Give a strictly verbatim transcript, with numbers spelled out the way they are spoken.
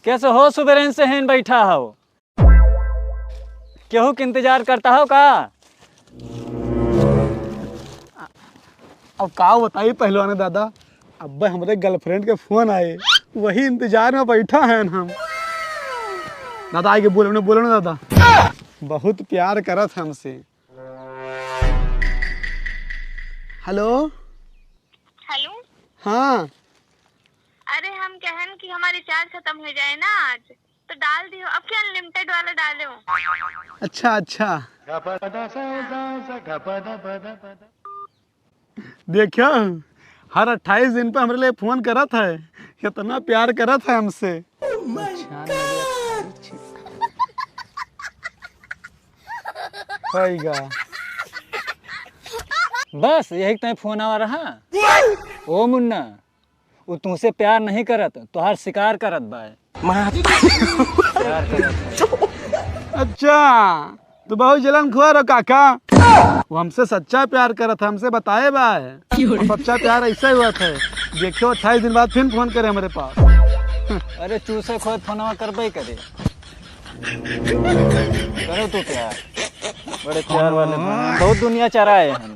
कैसे हो, सुबेरेन से हेन बैठा हो? केहू के इंतजार करता हो का? अब का बताई पहलवान दादा, अब हमरे गर्लफ्रेंड के फोन आए, वही इंतजार में बैठा है हम। दादा आगे बोलो ना, बोलो ना दादा, बहुत प्यार करत है हमसे। हेलो। हेलो। हाँ। अरे, हम कहन कि हमार रिचार्ज खत्म हो जाए ना आज, तो डाल दियो, अब क्या अनलिमिटेड वाला डालो। अच्छा, अच्छा। देखो, हर अट्ठाईस दिन पे हमरे लिए फोन करत है, इतना प्यार करत है हमसे। होइगा। बस यही तय फोन आवा रहा। ओ मुन्ना, उ तुमसे प्यार नहीं करत, तोहार शिकार करत बा। प्यार करत है। अच्छा, तू बहुत जलन खोर हो काका। वो हमसे सच्चा प्यार करत है, हमसे बताए बा है। और सच्चा प्यार ऐसा ही हुआ था। देखियो, अट्ठाईस दिन बाद फिर फोन करे हमरे पास। अरे चूसे खोर फोनवा करबे करे। करो तो प्यार, बड़े प्यार वाले बने। बहुत दुनिया चराए हम।